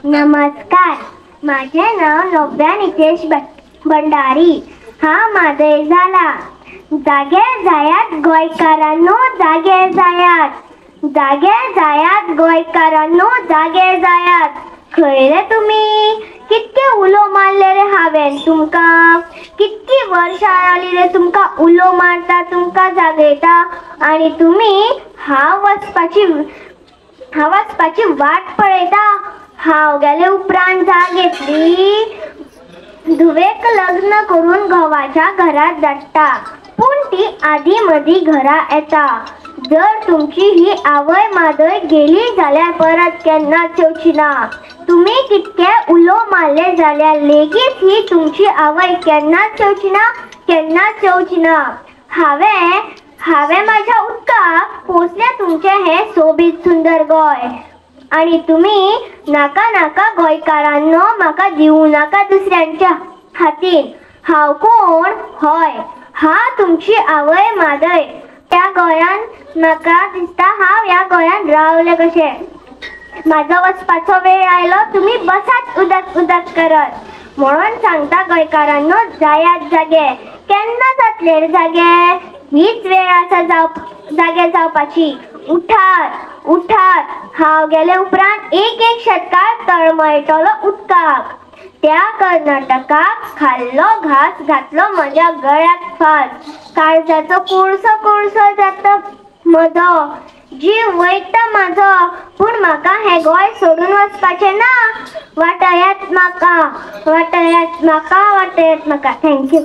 नमस्कार, माझे नाव नव्या नितेश भंडारी. हांव म्हादय जाला. जागे जायात गोंयकारांनो, जागे जायात, जागे जायात गोंयकारांनो, जागे जायात. खंय रे तुमी? कितके उलो मारले रे हांवें तुमकां, कितकी वर्सां जाली रे तुमकां उलो मारता, तुमकां जागयता आनी तुमी हांव वचपाची वाट पळयता. हांव गेले उपरांत जाग येतली. धुवेक लग्न करून घोवाच्या घरात धाडटा, पूण ती आदी मदीं घरा येता. जर तुमची ही आवय म्हादय गेली जाल्यार परत केन्नाच येवची ना. तुमी कितके उलो मारले जाल्यार लेगीत ही तुमची आवय केन्नाच येवची ना, केन्नाच येवची ना. हांवें म्हाज्या उदकाक पोसलें तुमचें हें सोबीत सुंदर गोंय, आनी तुमी नाका नाका गोंयकारांनो म्हाका दिवं नाका दुसऱ्यांच्या हातीन. हांव कोण? हय, हांव तुमची आवय म्हादय. त्या गोंयान म्हाका दिसता हांव ह्या गोंयान रावलें कशें. म्हाजो वचपाचो वेळ आयलो, तुमी बसात उदक उदक करत. म्हणून सांगता गोंयकारांनो, जायात जागे. केन्ना जातले रे जागे? हीच वेळ आसा जागे जावपाची. उठात उठात. हांव गेले उपरांत एक एक शेतकार तळमळटलो उदकाक. त्या कर्नाटकाक खाल्लो घास घातलो म्हज्या गळ्याक फास. काळजाचो कुळसो कुळसो जाता म्हजो, जीव वयता म्हाजो, पूण म्हाका हें गोंय सोडून वचपाचें ना. वाटयात म्हाका, वाटयात म्हाका, वाटयात म्हाका. Thank you.